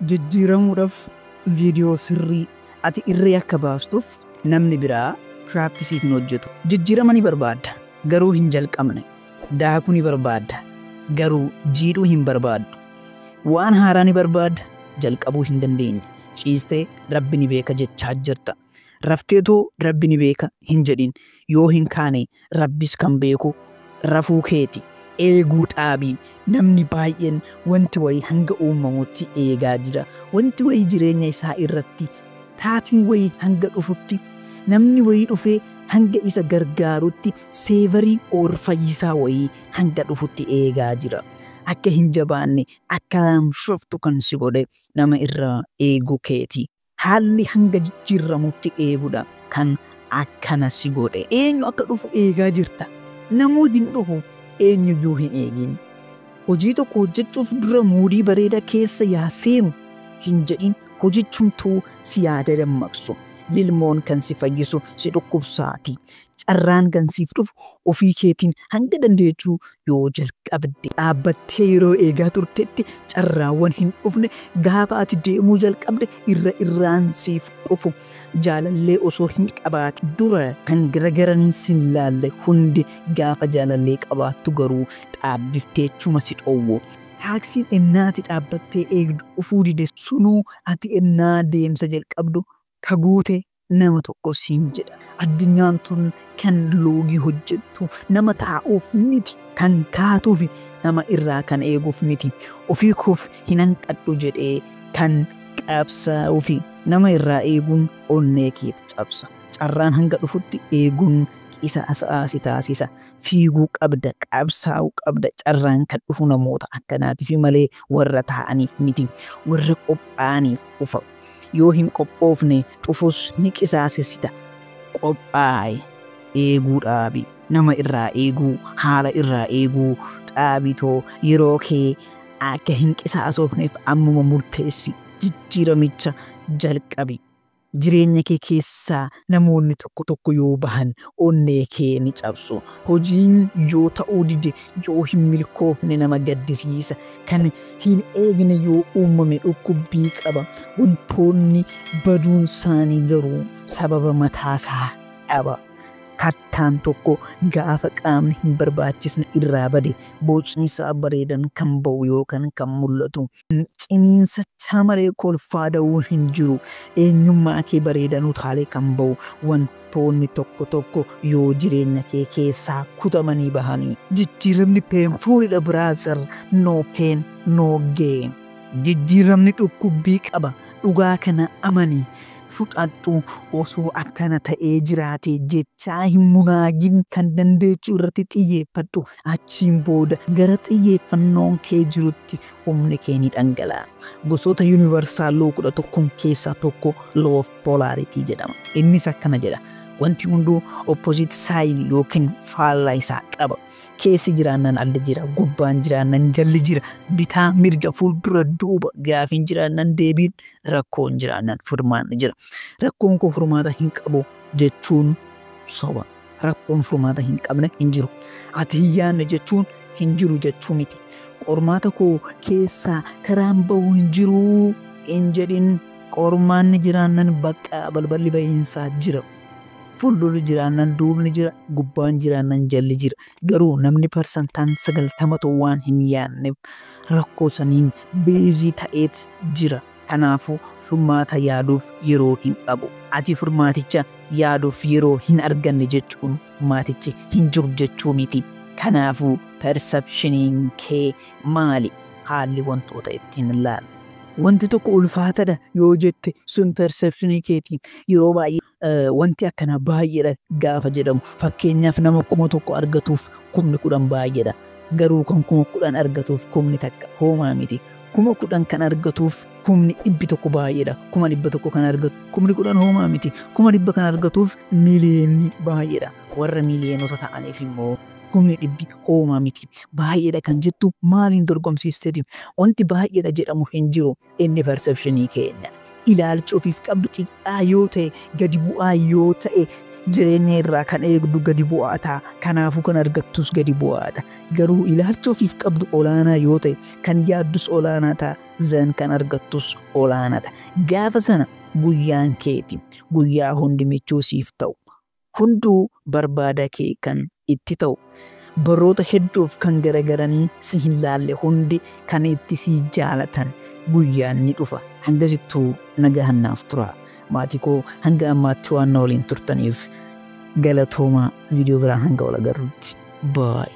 Jijjiiramuudhaaf viidiyoo sirrii ati irree akka baastuuf namni biraa push-up siif hin hojjetu. Jijjiirama ni barbaadda, garuu hin jalqabne. Daakuu ni barbaadda, garuu jiidhuu hin barbaaddu. Waan haaraa ni barbaadda, jalqabuu hin dandeenye. Ciistee "Rabbi ni beeka" jechaa jirta. Rafteetoo "Rabbi ni beeka" hin jedhin. Yoo hin kaane Rabbis kan beeku rafuu keeti. Eeguu dhaabii. Namni baay'een wanti wayii hanga uumamutti eegaa jira. Wanti wayii jireenya isaa irratti taatiin wayii hanga dhufutti, namni wayii dhufee hanga isa gargaarutti, savior or fayyisaa wayii hanga dhufutti eegaa jira. Akka hin jabaanne, akka laamshoftu kan si godhe nama irraa eeguu keeti. Haalli hanga jijjiiramutti eeguudha kan akkana si godhe. Eenyu akka dhufu eegaa jirta? Namooti hin dhufu, eenyuyyuu hin eegin. Hojii tokko hojjechuuf dura mood bareedaa keessa yaa seenu hin jedhin, hojichumtuu si yaada dammaqsu. Lilmoon kan si fayyisu si dhukkubsaati. Carraan kan siif dhufu ofii keetiin hanga dandeechuu yoo jalqabde. Dhaabbattee yeroo eegaa turtetti carraawwan hin dhufne gaafa ati deemuu jalqabde irra irraan siif dhufu. Jaalallee osoo hin qabaatin dura kan garagaran sin laalle hundi gaafa jaalallee qabaattu garuu dhaabbifteechuma si dhoowwu. Taaksiin ennaa ati dhaabbattee eegdu dhufuu dide sunuu ati ennaa deemsa jalqabdu ka guute nama tokko siin jedha. Addunyaan tun kan loogii hojjettu nama taa'uuf miti, kan kaatuuf nama irraa kan eeguuf miti. Ofii koof hin hanqadhu jedhee kan qabsaa'uufi nama irraa eeguun onnee keeti cabsa. Carraan hanga dhufutti eeguun qisaasaa si taasisa. Fiiguu qabda, qabsaa'uu qabda. Carraan kan dhufu namoota akkanaatiif malee warra taa'aniif miti. Warra qophaa'aniif dhufa. Yoo hin qophoofne dhufus ni qisaasessita. Qophaa'i. Eeguu dhaabi. Nama irraa eeguu, haala irraa eeguu dhaabitoo yeroo kee akka hin qisaasofneef ammuma murteessi. Jijjiiramicha jalqabi. Jireenya kee keessaa namoonni tokko tokko yoo bahan onnee kee ni cabsu. Hojiin yoo ta'uu dide, yoo hin milkoofne nama gaddisiisa. Kan hin eegne yoo uumame dhukkubbii qaba. Wantoonni baduun isaanii garuu sababa mataasaa qaba. Kattaan tokko gaafa qaamni hin barbaachisne irraa bade bocni isaa bareedan kan ba'u yookaan kan mul'atu. Ciniinsachaa malee kolfaa da'uun hin jiru. Eenyummaa kee bareedan utaalee kan ba'u wantoonni tokko tokko yoo jireenya kee keessaa kutamanii bahanii. Jijjiiramni painfulidha, brother. No pain, no gain. Jijjiiramni dhukkubbii qaba. Dhugaa kana amani. Fudhadhu. Osoo akkana ta'ee jiraate jechaa hin munaagin, kan dandeechuu irratti xiyyeeffadhu. Achiin booda gara xiyyeeffannoon kee jirutti humni kee ni dhangala'a. Gosoota universal law 11 keessaa tokko law of polarity jedhama. Innis akkana jedha. Wanti hunduu opposite side yookiin faallaa isaa qaba. Keessi jiraannaan alli jira, gubbaan jiraannaan jalli jira, bitaa mirga, fuuldura duuba, gaafiin jiraannaan deebiin, rakkoon jiraannaan furmaanni jira. "Rakkoon koo furmaata hin qabu" jechuun soba. Rakkoon furmaata hin qabne hin jiru. Ati hin yaadne jechuun hin jiru jechuu miti. "Qormaata koo keessaa karaan bahu hin jiru" hin jedhin. Qormaanni jiraannan bakka balballi bahiinsaa jira. Fuuldurri jiraannan duubni jira, gubbaan jiraannan jalli jira. Garuu namni parsantaan 90tu waan hin yaadneef rakkoo saniin busy ta'eet jira. Kanaafuu furmaata yaaduuf yeroo hin qabu. Ati furmaaticha yaaduuf yeroo hin arganne jechuun furmaatichi hin jiru jechuu miti. Kanaafuu perceptioniin kee maali? Haalli wantoota ittiin ilaalu. Wanti tokko ulfaatadha yoo jette sun perception keetii. Yeroo baay'ee wanti akkanaa baay'eedha gaafa jedhamu, fakkeenyaaf nama 1000 argatuuf 10,000 baay'eedha. Garuu kan 10,000 argatuuf 1,000 homaa miti. 10,000 kan argatuuf 100,000 baay'eedha. 100,000 kan argatu 10,000 homaa miti. 100,000 kan argatuuf miiliyoonni baay'eedha. Warra miiliyoonota ta'aniif immoo 100,000 homaa miti. Baay'eedha kan jettu maaliin dorgomsiisteeti? Wanti baay'eedha jedhamu hin jiru, inni perception keenya. Ilaalcha ofiif qabdu xiqqaa yoo ta'e, gadi bu'aa yoo ta'e, Jireenya irraa kan eegdu gadi bu'aa ta'a. Kanaafuu kan argattus gadi bu'aadha. Garuu ilaalcha ofiif qabdu olaanaa yoo ta'e, kan yaaddus olaanaa ta'a. Zan kan argattus olaanaadha. Gaafa sana guyyaan keeti. Guyyaa hundi michuu siif ta'u. Hunduu barbaada kee kan itti ta'u. Baroota hedduuf kan garagaranii si hin laalle hundi kan itti si jaalatan guyyaan ni dhufa. Hangasittuu nagaan naaf tura. Maatii koo, hanga ammaatti waan na waliin turtaniif galatoomaa. Viidiyoo biraan hanga wal agarrutti. Baay.